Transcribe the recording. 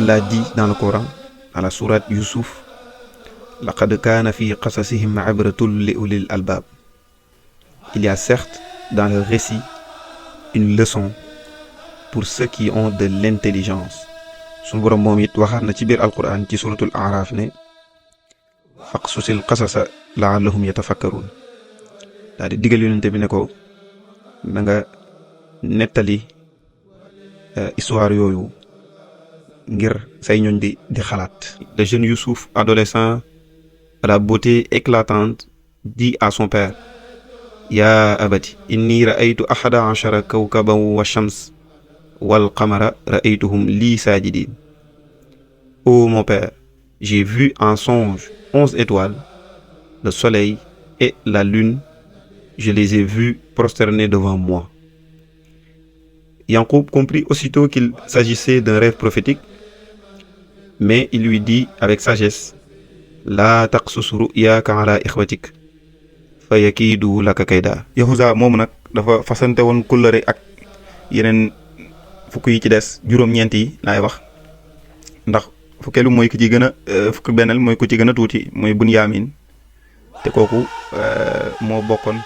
Allah dit dans le Coran, dans la sourate Youssouf, laqad kana fi qasasihim ibratun li ulil albab. Il y a certes dans le récit une leçon pour ceux qui ont de l'intelligence. Sunu borom moom it waxaat na ci biir alquran ci suratul A'raf ne faqsusil qasasa la'allahum yatafakkarun. daal di digal yonente bi ne ko na nga nettali histoire yooyu ngir say ñooñ di xalaat. Le jeune Youssouf, adolescent à la beauté éclatante, dit à son père: Ya abati, inni ra'aytu ahada ashara kawkaban wa shams wal qamara ra'aytuhum li sajidin. Oh mon père, j'ai vu en songe 11 étoiles, le soleil et la lune, je les ai vus prosternés devant moi. Yankoub comprit aussitôt qu'il s'agissait d'un rêve prophétique, mais il lui dit avec sagesse: La taqsus ru'yaka ala ikhwatik fa yakidu laka kayda. Yahuza moom nag dafa fasante woon kullëre ak yeneen fukk yi ci des, juróom-ñeent yi laay wax, ndax fukkeelu mooy ku ci gën a fukk benneel mooy ku ci gën a tuuti mooy Bunyamin, te kooku moo bokkoon